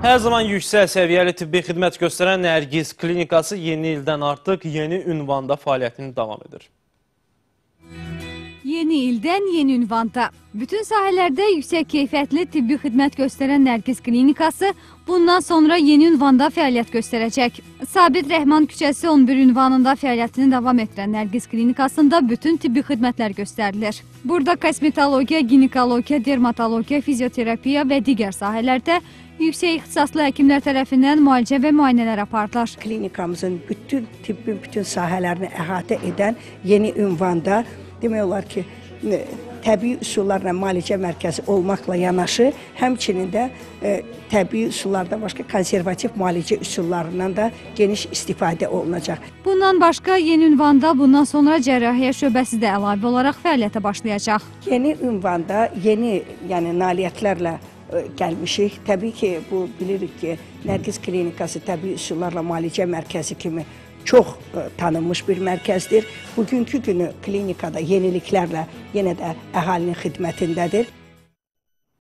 Hər zaman yüksək səviyyəli tibbi xidmət göstərən Nərgiz Klinikası yeni ildən artıq yeni ünvanda fəaliyyətini davam edir. Yeni ildən yeni ünvanda. Bütün sahələrdə yüksək keyfiyyətli tibbi xidmət göstərən Nərgiz Klinikası bundan sonra yeni ünvanda fəaliyyət göstərəcək. Sabit Rəhman küçəsi 11 ünvanında fəaliyyətini davam etdirən Nərgiz Klinikasında bütün tibbi xidmətlər göstərilir. Burada kosmetologiya, ginekologiya, dermatologiya, fizioterapiya və digər sahələrdə yüksək ixtisaslı həkimlər tərəfindən müalicə və müayinələr aparılır. Klinikamızın bütün tibbin bütün sahələrini əhatə edən yeni ünvanda demək olar ki, təbii üsullarla müalicə mərkəzi olmaqla yanaşı, həmçinin də təbii üsullardan başqa konservativ müalicə üsullarından da geniş istifadə olunacaq. Bundan başqa yeni ünvanda bundan sonra cərrahiyyə şöbəsi də əlavə olaraq fəaliyyətə başlayacaq. Yeni ünvanda yeni, yəni nailiyyətlərlə gəlmişik. Təbii ki, bu bilirik ki, Nərgiz Klinikası təbii üsullarla müalicə mərkəzi kimi çox tanınmış bir mərkəzdir. Bugünkü günü klinikada yeniliklərlə yenə də əhalinin xidmətindədir.